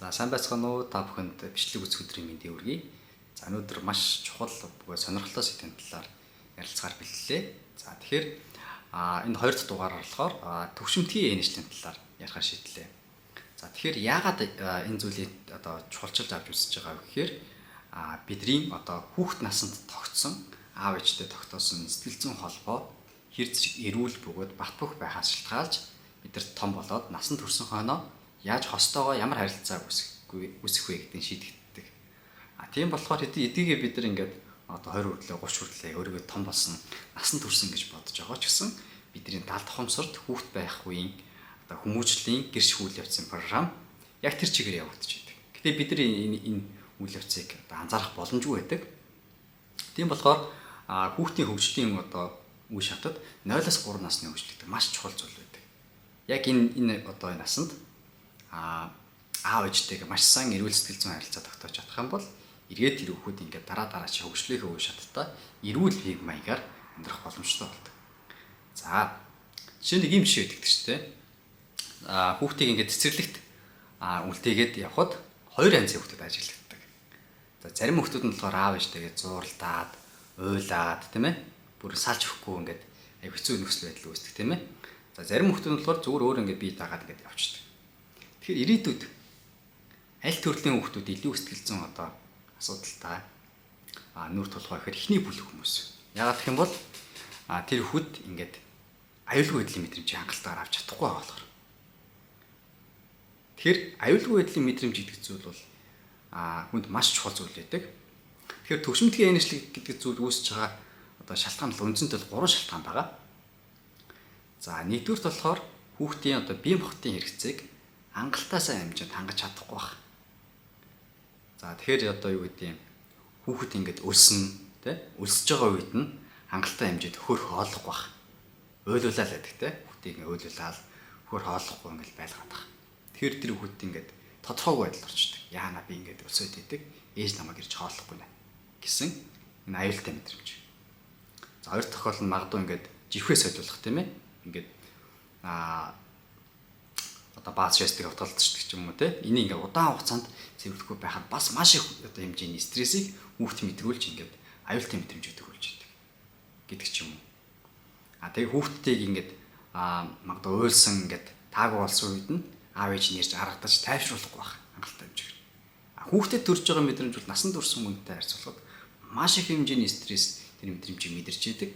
За, сайн байцгаана уу? Та бүхэнд бичлэг үзэх өдрийн мэндийг хүргэе. За, өнөөдөр маш чухал бөгөөд сонирхолтой сэдвийн талаар ярилцахаар бэлтлээ. За, тэгэхээр энэ хоёр дахь дугаараар болохоор төвшмтгий энэшлийн талаар ярихаар шийдлээ. За, тэгэхээр яагаад энэ зүйлийг одоо чухалчилж авч үзэж байгаа вэ гэхээр бидний одоо хүүхэд насанд тогтсон, аав ээжтэй тогтоосон сэтгэл зүйн холбоо хэр зэрэг эрүүл бөгөөд бат бөх байхаас шалтгаалж бид нар том болоод насанд хүрсэн хойноо яаж хостойгоо ямар харилцаа үүсгэх вэ гэдгийг шийдэгддэг. А тийм болохоор эдийгээ бид нар ингээд одоо 20 хүртлээ, 30 хүртлээ өөрийгөө том болсон, насанд хүрсэн гэж бодож байгаа ч гэсэн бидний далд ухамсарт хүүхэд байх үеийн одоо хүмүүжлийн гэрш үйл явцын програм яг тэр чигээр явагдаж байдаг. Гэтэ бид нар энэ үйл явцыг одоо анзаарах боломжгүй байдаг. Тийм болохоор хүүхдийн хөгжлийн одоо үе шатад 0-аас 3 насны хөгжил гэдэг маш чухал зүйл байдаг. Яг энэ одоо энэ насанд аав ээжтэйгээ маш сайн эрүүл сэтгэл зүйн харилцаа тогтоож чадах юм бол эргээд тэр хүүхэд ингээд дараа дараа чи хөгжлийнхээ үе шаттай эрүүл хэв маягаар амьдрах боломжтой болдог. За, жишээ нэг юм жишээ байдаг шүү дээ. Хүүхдийг ингээд цэцэрлэгт үлдээгээд явхад хоёр янзын хүүхдүүд ажиглагддаг. За, зарим хүүхдүүд нь болохоор аав ээжтэйгээ зууралдаад, уйлаад, тийм ээ, бүр салж өгөхгүй ингээд аяг хэцүү нөхцөл байдал үүсдэг, тийм ээ. За, зарим хүүхдүүд нь болохоор зүгээр өөр ингээд бие дагаад ингээд явчихдаг. Тэгэхээр ирээдүйд аль төрлийн хүүхдүүд илүү сэтгэл зүйн одоо асуудалтай нүүр тулгай гэхээр эхний бүлэг хүмүүс. Яагаад гэх юм бол тэр хүүхд ингээд аюулгүй байдлын мэдрэмжийг хангалттай авч чадахгүй байгаа болохоор. Тэгэхээр аюулгүй байдлын мэдрэмж гэдэг зүйл бол хүнд маш чухал зүйл байдаг. Тэгэхээр төвшмтгий энэршлэг гэдэг зүйл үүсэж байгаа одоо шалтгаан бол үндсэндээ бол 3 шалтгаан байгаа. За, нэгдүгüрт болохоор хүүхдийн одоо бие махбодын хэрэгцээг хангалттай сайн хэмжээнд хангаж чадахгүй байх. За, тэгэхээр одоо юу гэдэг юм, хүүхэд ингээд өлсөн, тэ, өлсөж байгаа үед нь хангалттай хэмжээнд хөр хооллохгүй байх. Уйлуулаа л байдаг, тэ. Хүүхдийг ингээд уйлуулаад хөр хооллохгүй ингээд байлгаад байх. Тэгэхээр тэр хүүхэд ингээд тодорхойгүй байдалд орчдөг. Яана би ингээд өлсөд идэг, ээж намайг ирж хооллохгүй нэ гэсэн энэ аюултай мэдрэмж. За, хоёр тохиолдол нь магадгүй ингээд живхээ солиулах, тийм ээ. Ингээд одоо бааз шээсдэг утгалдчихдаг ч юм уу, те. Энийг ингээд удаан хугацаанд цэвэрлэхгүй байхад бас маш их одоо хэмжээний стрессийг хүүхд мэдрүүлж ингээд аюултай мэдрэмж өгдөг гэдэг ч юм уу. Тэгээ хүүхдтэйг ингээд магадгүй уйлсан, ингээд таагүй болсон үед нь аав ээж нь ирж аргадаж тайвшруулахгүй байх хангалттай хэмжээгээр. Хүүхдэд төрж байгаа мэдрэмж бол насан турш хүнтэй харьцуулахад маш их хэмжээний стресс тэр мэдрэмжийг мэдэрч идэг.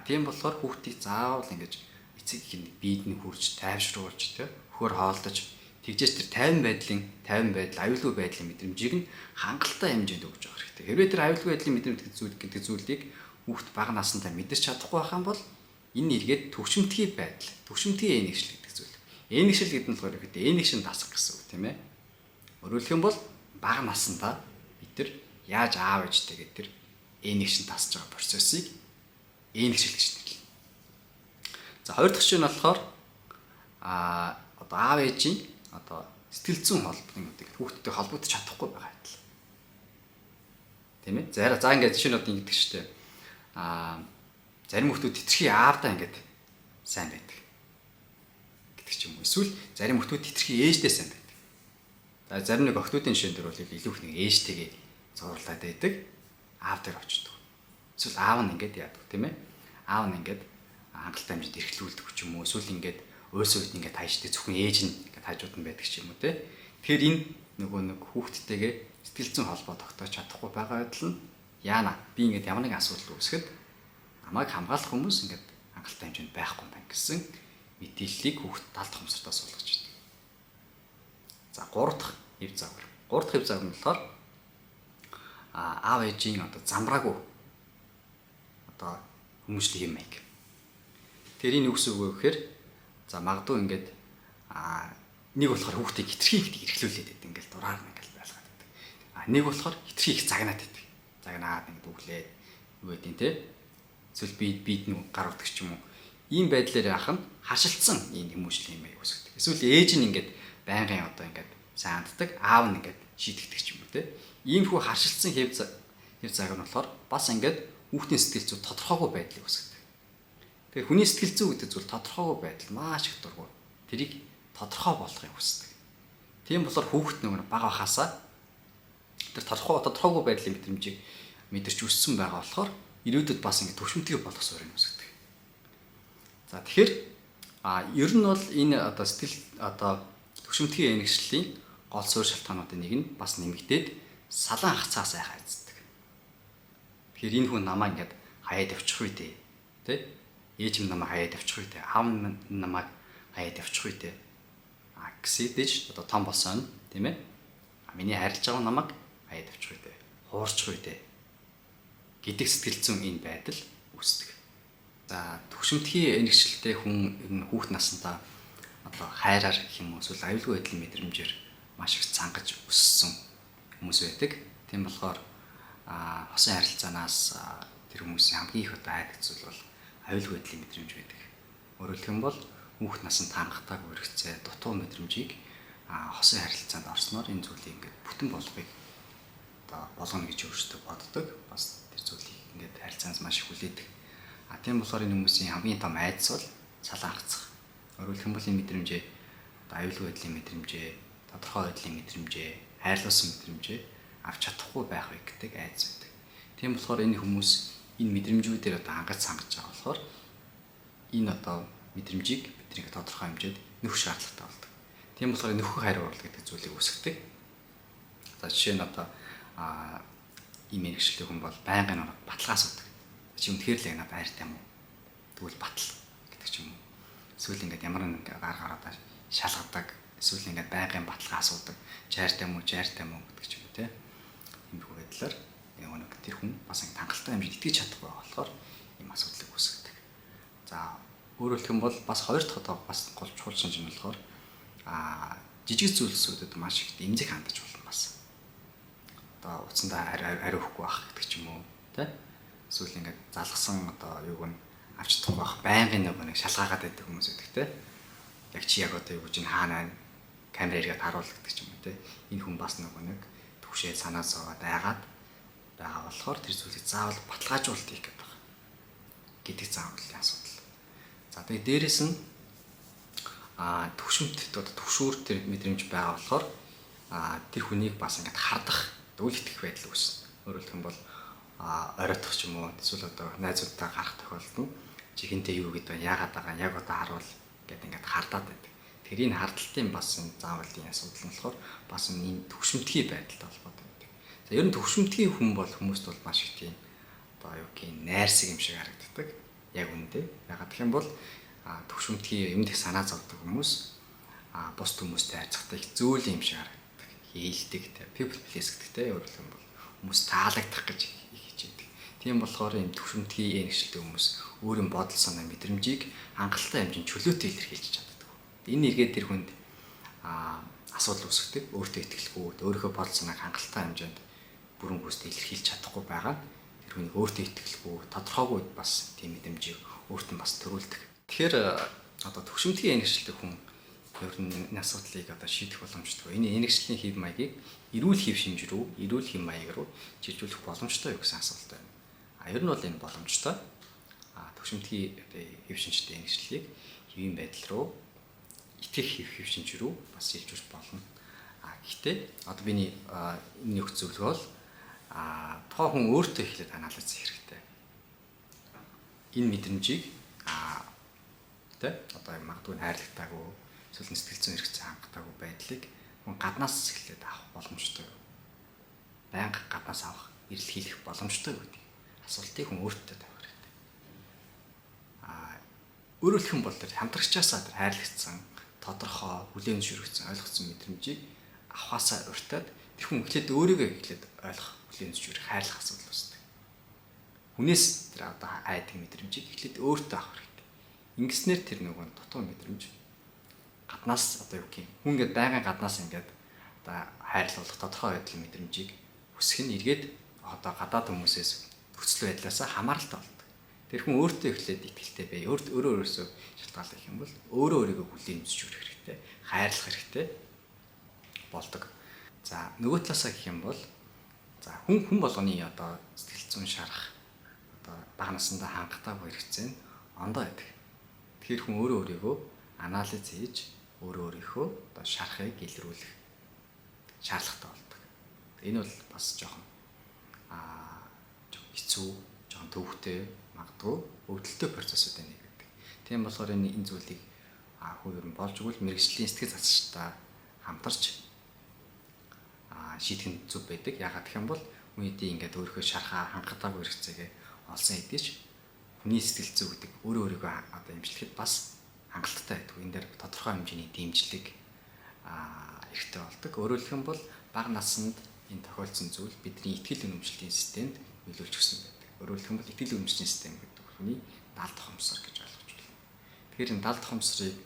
Тийм болохоор хүүхдийг заавал ингэж эцэг их нь биед нь хурж тайвшруулж, тэ, хөр хоолдож тэгжээс тэр тайван байдлын, тайван байдал, аюулгүй байдлын мэдрэмжийг нь хангалттай хэмжээнд өгж явах хэрэгтэй. Хэрвээ тэр аюулгүй байдлын мэдрэмж гэдэг зүйлийг хүүхд бага насандаа мэдэрч чадахгүй байх юм бол энэ эргээд төвшмтгий байдал, төвшмтгий энэгшил гэдэг зүйл. Энэгшил гэдэг нь болохоор ихэд энэгшин дасах гэсэн үг, тийм ээ. Өөрөөр хэлэх юм бол бага насандаа бид тэр яаж аав ээжтэйгээ тэр энэгшин тасж байгаа процессыг энэгшил гэж нэрлэнэ. За, хоёр дахь жишээ нь болохоор одоо аав ээжийн одоо сэтгэл зүйн холбооны гэдэг хүүхдтэй холбогдож чадахгүй байгаа адил. Тийм ээ. За, ингээд жишээ нь одоо ингэдэг шүү дээ. Зарим хүүхдүүд хэтэрхий аавдаа ингээд сайн байдаг гэдэг ч юм уу. Эсвэл зарим хүүхдүүд хэтэрхий ээжтэй сайн байдаг. За, зарим нэг охтуудын жишээн дээр бол илүү их нэг ээжтэйгээ зурлаад байдаг. Аав дээр очдог. Эсвэл аав нь ингээд яадаг, тийм ээ. Аав нь ингээд хангалттай хэмжээнд эрхлүүлдэг ч юм уу. Эсвэл ингээд уйсан үед ингээд тааштай зөвхөн ээж нь ингээд хажууд нь байдаг ч юм уу, те. Тэгэхээр энэ нөгөө нэг хүүхдтэйгээ сэтгэл зүйн холбоо тогтоож чадахгүй байгаа байдал нь яана би ингээд ямар нэгэн асуудал үүсгэхэд намайг хамгаалах хүмүүс ингээд хангалттай хэмжээнд байхгүй байна гэсэн мэдээллийг хүүхд талд ухамсартаа суулгаж байна. За, гурав дахь хэв загвар. Гурав дахь хэв загвар нь болохоор аав ээжийн одоо замраагүй одоо хүмүүжлийн хэм маяг. Тэр энэ юу гэсэн үг вэ гэхээр, за, магадгүй ингээд нэг болохоор хүүхдийг хэтэрхий их эрхлүүлээд байдаг. Ингээл дураар нь ингээл байлгаад байдаг. Нэг болохоор хэтэрхий их загнаад байдаг. Загнаад ингээд өглээд юу гэдэг те. Эсвэл бид нь гар утдаг ч юм уу. Ийм байдлаар яах нь харшилтсан ийм хүмүүжлийн маяг үүсгэдэг. Эсвэл ээж нь ингээд байнгын одоо ингээд сайн ханддаг, аав нь ингээд шийдэгдэг ч юм уу, те. Иймхүү харшилтсан хэв цаг нь болохоор бас ингээд хүүхдийн сэтгэл зүй тодорхойгүй байдлыг үүсгэдэг. Тэгэхээр хүний сэтгэл зүй гэдэг зүйл тодорхойгүй байдал маш их дургу. Тэрийг тодорхой болгохыг хүсдэг. Тийм болохоор хүүхэд нөгөө бага бахаасаа тэр тодорхойгүй байдлын мэдрэмжийг мэдэрч өссөн байгаа болохоор ирээдүйд бас ингэ төвшмтгий болох суурийг үүсгэдэг. За тэгэхээр ер нь бол энэ одоо сэтгэл одоо төвшмтгий энэгшлийн гол суурь шалтгаануудын нэг нь бас нэмэгдээд салан хацаа сайхан айцдаг. Тэгэхээр энэ хүн намаа ингээд хаяад явчих үү дээ. Тэ? Ээж минь намайг хаяад явчих үү дээ. Аав минь намайг хаяад явчих үү дээ. Гэсэдэж одоо том болсон тийм ээ. Миний харилж байгаа намайг хаяад явчих үү дээ. Хуурчих үү дээ гэдэг сэтгэл зүйн энэ байдал үүсдэг. За төвшмтгий энэгшилтэй хүн ер нь хүүхд насндаа одоо хайраар гэх юм уу эсвэл аюулгүй байдлын мэдрэмжээр маш их цангаж өссөн хүмүүс байдаг. Тийм болохоор хосын харилцаанаас тэр хүмүүсийн хамгийн их одоо айдаг зүйл бол аюулгүй байдлын мэдрэмж байдаг. Өөрөөр хэлэх юм бол хүүхд насанд хангалтайг үргэцээ дутуу мэдрэмжийг хосын харилцаанд орсноор энэ зүйлийг ингээд бүтэн болгохыг одоо болгоно гэж өөрсдөө боддог. Бас тэр зүйлийг ингээд харилцаанаас маш их хүлээдэг. Тийм болохоор энэ хүмүүсийн хамгийн том айдас бол салан хацах. Өөрөөр хэлэх юм бол энэ мэдрэмжээ одоо аюулгүй байдлын мэдрэмжээ, тодорхой байдлын мэдрэмжээ, хайрлуулсан мэдрэмжээ авч чадахгүй байх вэ гэдэг айдас байдаг. Тийм болохоор энэ хүмүүс энэ мэдрэмжүүдээр одоо хангаж сангаж байгаа болохоор энэ одоо мэдрэмжийг бидний тодорхой хэмжээд нөхөх шаардлагатай болдог. Тийм болохоор нөхөх хариу урал гэдэг зүйлийг үүсгэдэг. За жишээ нь одоо ийм мэрэгчлээ хүн бол байнгын баталгаа асуудаг. Чи үнэхээр л яг надад хайртай юм уу? Тэгвэл батал гэдэг ч юм уу. Эсвэл ингээд ямар нэг аргаар одоо шалгадаг. Эсвэл ингээд байнгын баталгаа асуудаг. Чи хайртай юм уу? Чи хайртай юм уу гэдэг ч юм уу те. Иймэрхүү байдлаар нэг тэр хүн бас ингээд хангалттай хэмжээнд итгэж чадахгүй байгаа болохоор ийм асуудлыг үүсгэдэг. За өөрөөр хэлэх юм бол бас хоёр дахь одоо бас гол чухал шинж нь болохоор жижиг зүйлсүүдэд маш их эмзэг хандаж болно бас. Одоо утсандаа хариу өгөхгүй байх гэдэг ч юм уу те. Эсвэл ингээд залгасан одоо юуг нь авч чадахгүй байх, байнгын нэг шалгаагаад байдаг хүмүүс байдаг те. Яг чи яг одоо юу гэж энэ хаана байна? Камер эргээд харуул гэдэг ч юм уу те. Энэ хүн бас нөгөө нэг түгшээ санаа зовоод айгаад байгаа болохоор тэр зүйлийг заавал баталгаажуулалт хийх гэдэг байна гэдэг заавлын асуудал. За тэгээ дээрэс нь төвшмт одоо төвшүүр тэр мэдрэмж байгаа болохоор тэр хүнийг бас ингээд хардах, үл итгэх байдал үүснэ. Өөрөөр хэлэх юм бол оройтох ч юм уу эсвэл одоо найзуудтай гарах тохиолдолд нь чихэнтэй юу гэдэг вэ? Яагаад байгаа? Яг одоо харуул гэд ингээд хардаад байдаг. Тэр энэ хардталтын бас энэ заавлын асуудал нь болохоор бас энэ төвшмтгий байдалтай холбоотой байдаг. За ер нь төвшмтгий хүн бол хүмүүст бол маш их тийм одоо юу гэх юм найрсаг юм шиг харагддаг. Яг үнэндээ. Яагаад гэх юм бол төвшмтгий юмд их санаа зовдөг хүмүүс бус хүмүүстэй харьцахтай их зөөл юм шиг харагддаг. Хээлдэг те people please гэдэг те өөрөөр хэлэх юм бол хүмүүс таалагдах гэж их хичээдэг. Тийм болохоор ийм төвшмтгий энэгшилтэй хүмүүс өөрийн бодол санаа мэдрэмжийг хангалттай хэмжээнд чөлөөтэй илэрхийлж чаддаг. Энэ эргээд тэр хүнд асуудал үүсгэдэг. Өөртөө итгэлгүй, өөрийнхөө бодол санааг хангалттай хэмжээнд бүрэн гүйцэд илэрхийлж чадахгүй байгаа нь тэр хүнийг өөртөө итгэлгүй, тодорхойгүй бас тийм мэдрэмжийг өөрт нь бас төрүүлдэг. Тэгэхээр одоо төвшмтгий энэгшилтэй хүн ер нь энэ асуудлыг одоо шийдэх боломжтой. Энэ энэгшлийн хэв маягийг эрүүл хэв шинж рүү, эрүүл хэв маяг руу чиглүүлэх боломжтой юу гэсэн асуулт байна. Ер нь бол энэ боломжтой. Төвшмтгий одоо хэв шинжтэй энэгшлийг хэвийн байдал руу, итгэх хэв шинж рүү бас шилжүүлж болно. Гэхдээ одоо миний энэ өгч зөвлөгөө бол тухайн хүн өөртөө эхлээд анализ хийх хэрэгтэй. Энэ мэдрэмжийг тэ одоо магадгүй хайрлагтаагүй эсвэл сэтгэл зүйн хэрэгцээ хангалтаагүй байдлыг хүн гаднаас эхлээд авах боломжтой юу? Байнга гаднаас авах, эрэлхийлэх боломжтой юу гэдэг асуултыг хүн өөртөө тавих хэрэгтэй. Өөрөөр хэлэх юм бол тэр хамтрагчаасаа тэр хайрлагдсан, тодорхой, хүлээн зөвшөөрөгдсөн, ойлгоцсон мэдрэмжийг авахаасаа уртаад тэр хүн эхлээд өөрийгөө эхлээд ойлгох, хүлээн зөвшөөрөх, хайрлах асуудал үүсдэг. Хүнээс тэр одоо айдаг мэдрэмжийг эхлээд өөртөө авах хэрэгтэй. Ингэснээр тэр нөгөө дутуу мэдрэмж гаднаас одоо юу гэх юм хүн ингээд байнгын гаднаас ингээд одоо хайрлуулах тодорхой байдлын мэдрэмжийг хүсэх нь эргээд одоо гадаад хүмүүсээс нөхцөл байдлаасаа хамааралтай болдог. Тэр хүн өөртөө эхлээд итгэлтэй бай. Өөрөө өөрөөсөө шалтгааллах юм бол өөрөө өөрийгөө хүлээн зөвшөөрөх хэрэгтэй, хайрлах хэрэгтэй болдог. За нөгөө талаасаа гэх юм бол за хүн болгоны одоо сэтгэл зүйн шарах одоо бага насндаа хангалтайгүй хэрэгцээ нь ондоо байдаг. Тэгэхээр хүн өөрөө өөрийгөө анализ хийж өөрөө өөрийнхөө одоо шарахыг илрүүлэх шаардлагатай болдог. Энэ бол бас жоохон жоохон хэцүү, жоохон төвөгтэй, магадгүй өвдөлттэй процессуудын нэг гэдэг. Тийм болохоор энэ зүйлийг хүн ер нь болж өгвөл мэргэжлийн сэтгэл засагчтай хамтарч шийдэх нь зөв байдаг. Яагаад гэх юм бол хүний ингээд өөрийнхөө шархаа хангалтаагүй хэрэгцээгээ олсон хэдий ч хүний сэтгэл зүй гэдэг өөрөө өөрийгөө одоо эмчлэхэд бас хангалттай байдаг. Энэ дээр тодорхой хэмжээний дэмжлэг хэрэгтэй болдог. Өөрөөр хэлэх юм бол бага наснд энэ тохиолдсон зүйл бидний итгэл үнэмшлийн системд нөлөөлж өгсөн байдаг. Өөрөөр хэлэх юм бол итгэл үнэмшлийн систем гэдэг хүний далд ухамсар гэж ойлгож байна. Тэгэхээр энэ далд ухамсарыг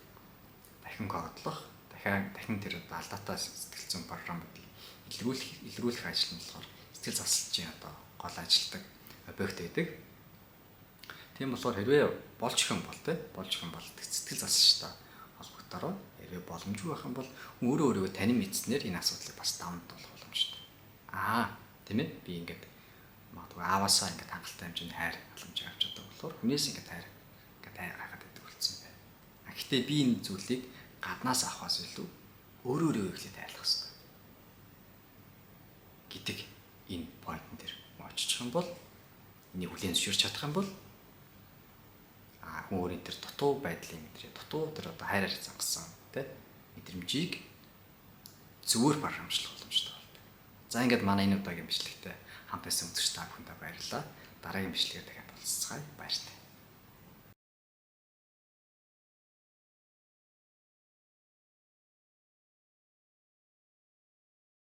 дахин кодлох, дахин тэр алдаатай сэтгэл зүйн програмуудыг илрүүлэх ажил нь болохоор сэтгэл засалчийн одоо гол ажилтдаг объект байдаг. Тийм болохоор хэрвээ болж их юм бол болж их юм бол сэтгэл засалчтай холбогдороо, хэрвээ боломжгүй байх юм бол өөрөө өөрийгөө танин мэдснээр энэ асуудлыг бас давмдуулах боломжтой. Тийм ээ, би ингээд магадгүй ааваасаа ингээд хангалттай хэмжээний хайр халамж авч чаддаг болохоор хүнээс ингээд хайр ингээд хайр хайгаад байдаг болсон юм байна. Гэхдээ би энэ зүйлийг гаднаас авахаас илүү өөрөө өөрийгөө эхлээд хайрлах хэрэгтэй гэдэг энэ point эн дээр оччих юм бол, энийг хүлээн зөвшөөрч чадах юм бол хүн өөрийн тэр дутуу байдлын мэдрээ, дутуу тэр одоо хайраар зангасан тий мэдрэмжийг зөвөр програмчлах боломжтой болдог. За, ингээд манай энэ удаагийн бичлэгтээ хамт байсан үзэгч та бүхэндээ баярлалаа. Дараагийн бичлэгээр дахиад уулзцгаая. Баяртай.